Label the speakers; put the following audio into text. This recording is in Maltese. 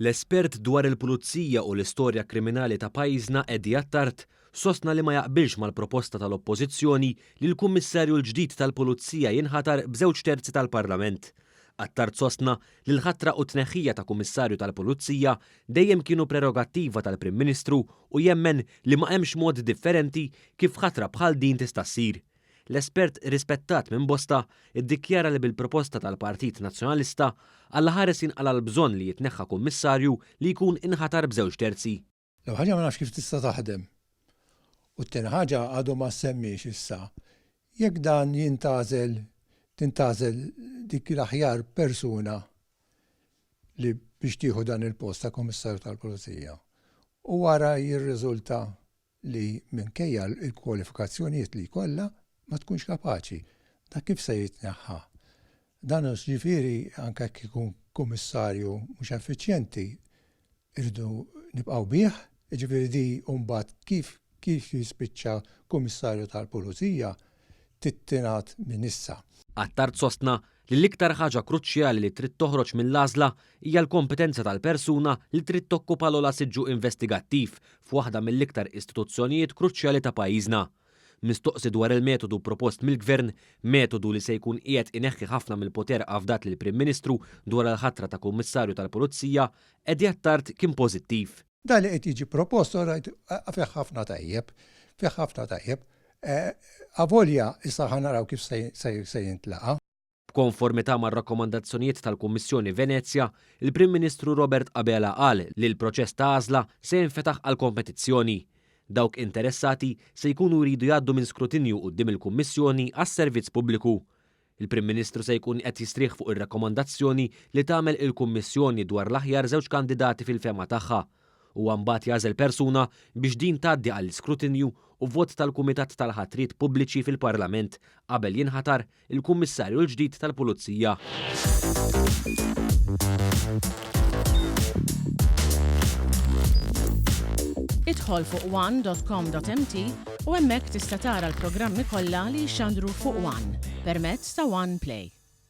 Speaker 1: L-espert dwar il-pulizija u l-istorja kriminali ta' pajjiżna Eddie Attard sostna li ma jaqbilx mal-proposta tal-Oppożizzjoni li l-Kummissarju l-ġdid tal-Pulizija jinħatar b'żewġ terzi tal-Parlament. Attard sostna li l-ħatra u t-tneħħija ta' Kummissarju tal-Pulizija dejjem kienu prerogattiva tal-Prim Ministru u jemmen li ma hemmx mod differenti kif ħatra bħal din tista' ssir. L-espert rispettat minn bosta ddikjara li bil-proposta tal-Partit Nazzjonalista, Alla ħares jinqala' l-bżonn li jitneħħa Kummissarju li jkun inħatar b'żewġ terzi.
Speaker 2: L-ewwel ħaġa ma nafx kif tista' taħdem. U t-tieni ħaġa għadu ma ssemmiex issa. Jekk dan jintgħażel, tintgħażel dik l-aħjar persuna li biex tieħu dan il-post ta' Kummissarju tal-Pulizija u wara jirriżulta li minkejja l-kwalifikazzjonijiet li jkollha ma tkunx kapaċi. Dak kif se jitneħħa? Dan jiġifieri anke jekk ikun kummissarju mhux effiċjenti irridu nibqgħu bih, jiġifieri di mbagħad kif kif jispiċċa kummissarju tal-pulizija trid tingħad minn issa.
Speaker 1: Attard sostna li l-iktar ħaġa kruċjali li trid toħroġ mill-għażla hija l-kompetenza tal-persuna li trid tokkupa l-ogħla siġġu investigattiv f'waħda mill-iktar istituzzjonijiet kruċjali ta' pajjiżna. Mistoqsi dwar il-metodu propost mill-Gvern, metodu li se jkun qiegħed ineħħi ħafna mill-poter afdat lill-Prim Ministru dwar il-ħatra ta' Kummissarju tal-Pulizija, Eddie Attard kien pożittiv.
Speaker 2: Dan li qed jiġi propost all right fih ħafna tajjeb, fih ħafna tajjeb. Avolja issa ħa naraw kif se jintlaqa'.
Speaker 1: B'konformità mar-rakkomandazzjonijiet tal-Kummissjoni Venezja, il-Prim Ministru Robert Abela qal li l-proċess ta' għażla se jinfetaħ għall-kompetizzjoni. Dawk interessati se jkunu jridu jgħaddu minn skrutinju quddiem il-Kummissjoni għas-Servizz Pubbliku. Il-Prim Ministru se jkun qed jistrieħ fuq ir-rakkomandazzjoni li tagħmel il-Kummissjoni dwar l-aħjar żewġ kandidati fil-fehma tagħha. Huwa mbagħad jagħżel persuna biex din tgħaddi għall-iskrutinju u vot tal-Kumitat tal-Ħatriet Pubbliċi fil-Parlament qabel jinħatar il-Kummissarju l-ġdid tal-Pulizija.
Speaker 3: Idħol fuq one.com.mt u hemmhekk tista' tara l-programmi kollha li jixxandru fuq One permezz ta' One Play.